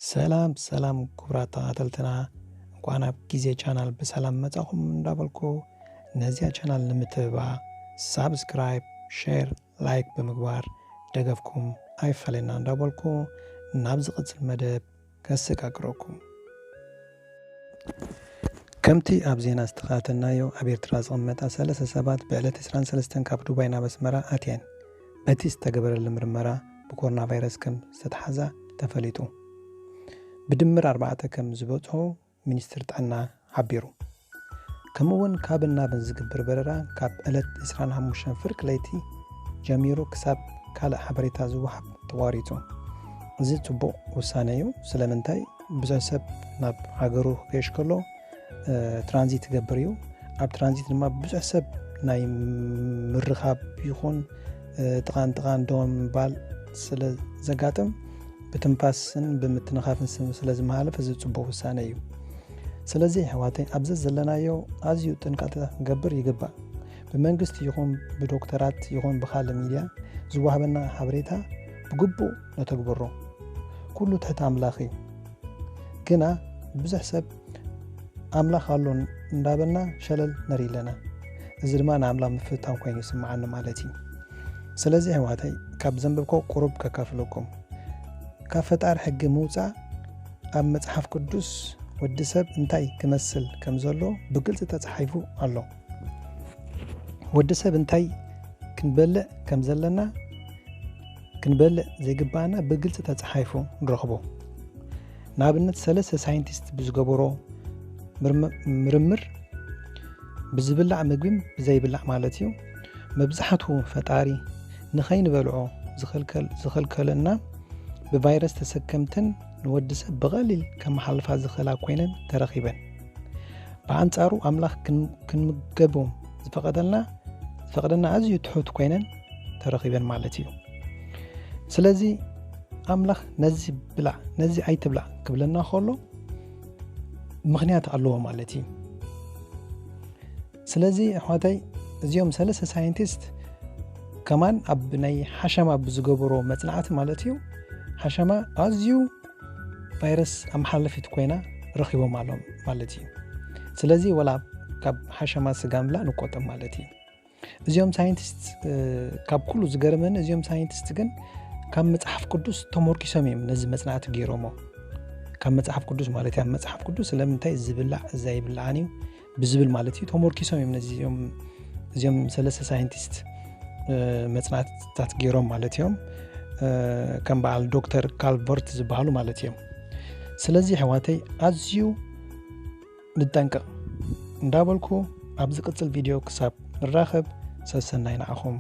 ሰላም ሰላም ክቡራት ተኸታተልትና፣ እንኳን ኣብ ግዜ ቻናል ብሰላም መጻኹም እንዳበልኩ፣ ነዚኣ ቻናል ንምትብባ ሳብስክራይብ፣ ሼር፣ ላይክ ብምግባር ደገፍኩም ኣይፈለና እንዳበልኩ፣ ናብ ዝቕጽል መደብ ከሰጋግረኩም። ከምቲ ኣብ ዜና ዝተኸታተልናዮ፣ ኣብ ኤርትራ ዝቕመጣ ሰለስተ ሰባት ብዕለት ዕስራን ሰለስተን ካብ ዱባይ ናብ ኣስመራ ኣትየን በቲ ዝተገበረሉ ምርመራ ብኮሮና ቫይረስ ከም ዝተተሓዛ ተፈሊጡ። ብድምር ኣርባዕተ ከም ዝበጽሑ ሚኒስትሪ ጥዕና ሓቢሩ። ከምኡ'ውን ካብን ናብን ዝግበር በረራ ካብ ዕለት ዕስራን ሓሙሽተን ፍርቂ ለይቲ ጀሚሩ ክሳብ ካልእ ሓበሬታ ዝወሃብ ተቋሪጹ። እዚ ጽቡቕ ውሳነ እዩ። ስለምንታይ? ብዙሕ ሰብ ናብ ሃገሩ ክገይሽ ከሎ ትራንዚት ይገብር እዩ። ኣብ ትራንዚት ድማ ብዙሕ ሰብ ናይ ምርኻብ ይኹን ጥቓን ጥቓን ደው ምባል ስለ ዘጋጥም፣ ብትንፋስን ብምትንኻፍን ስለ ዝመሃለፍ እዚ ጽቡቕ ውሳነ እዩ። ስለዚ ኣሕዋተይ፣ ኣብዚ ዘለናዮ ኣዝዩ ጥንቃቐ ክንገብር ይግባእ። ብመንግስቲ ይኹን ብዶክተራት ይኹን ብኻልእ ሚድያ ዝወሃበና ሓበሬታ ብግቡእ ነተግብሮ። ኩሉ ትሕቲ ኣምላኽ እዩ። ግና ብዙሕ ሰብ ኣምላኽ ኣሎ እንዳበልና ሸለል ነርኢ ኣለና። እዚ ድማ ንኣምላኽ ምፍታን ኮይኑ ይስምዓኒ ማለት እዩ። ስለዚ ኣሕዋተይ፣ ካብ ዘንበብኩዎ ቁሩብ ከካፍለኩም። ካብ ፈጣሪ ሕጊ ምውጻእ ኣብ መጽሓፍ ቅዱስ ወዲ ሰብ እንታይ ክመስል ከም ዘሎ ብግልጺ ተጻሒፉ ኣሎ። ወዲ ሰብ እንታይ ክንበልዕ ከም ዘለና፣ ክንበልዕ ዘይግባኣና ብግልጺ ተጻሒፉ ንረኽቦ። ንኣብነት ሰለስተ ሳይንቲስት ብዝገበሮ ምርምር ብዝብላዕ ምግብን ብዘይብላዕ ማለት እዩ፣ መብዛሕቱ ፈጣሪ ንኸይንበልዖ ዝኸልከለና ብቫይረስ ተሰከምትን ንወዲ ሰብ ብቐሊል ከመሓልፋ ዝኽእላ ኮይነን ተረኺበን። ብኣንጻሩ ኣምላኽ ክንምገቦም ዝፈቐደልና ዝፈቐደና ኣዝዩ ትሑት ኮይነን ተረኺበን ማለት እዩ። ስለዚ ኣምላኽ ነዚ ብላዕ ነዚ ኣይትብላዕ ክብለና ከሎ ምኽንያት ኣለዎ ማለት እዩ። ስለዚ ኣሕዋተይ፣ እዚኦም ሰለስተ ሳይንቲስት ከማን ኣብ ናይ ሓሸማ ብዝገበሮ መጽናዕቲ ማለት እዩ፣ ሓሸማ ኣዝዩ ቫይረስ ኣመሓላፊት ኮይና ረኺቦም ኣሎም ማለት እዩ። ስለዚ ወላ ካብ ሓሸማ ስጋ ምብላዕ ንቆጠብ ማለት እዩ። እዚኦም ሳይንቲስት፣ ካብ ኩሉ ዝገርመኒ፣ እዚኦም ሳይንቲስት ግን ካብ መጽሓፍ ቅዱስ ተመርኪሶም እዮም ነዚ መጽናዕቲ ገይሮሞ። ካብ መጽሓፍ ቅዱስ ማለት እዩ። ኣብ መጽሓፍ ቅዱስ ስለምንታይ ዝብላዕ እዚ ኣይብላዕን እዩ ብዝብል ማለት እዩ ተመርኪሶም እዮም ነዚኦም እዚኦም ሰለስተ ሳይንቲስት መጽናዕትታት ገይሮም ማለት እዮም። ከም በዓል ዶክተር ካልቨርት ዝበሃሉ ማለት እዮም። ስለዚ ኣሕዋተይ ኣዝዩ ንጠንቀቕ እንዳበልኩ፣ ኣብ ዝቕጽል ቪድዮ ክሳብ ንራኸብ ሰሰናይ ንዓኹም።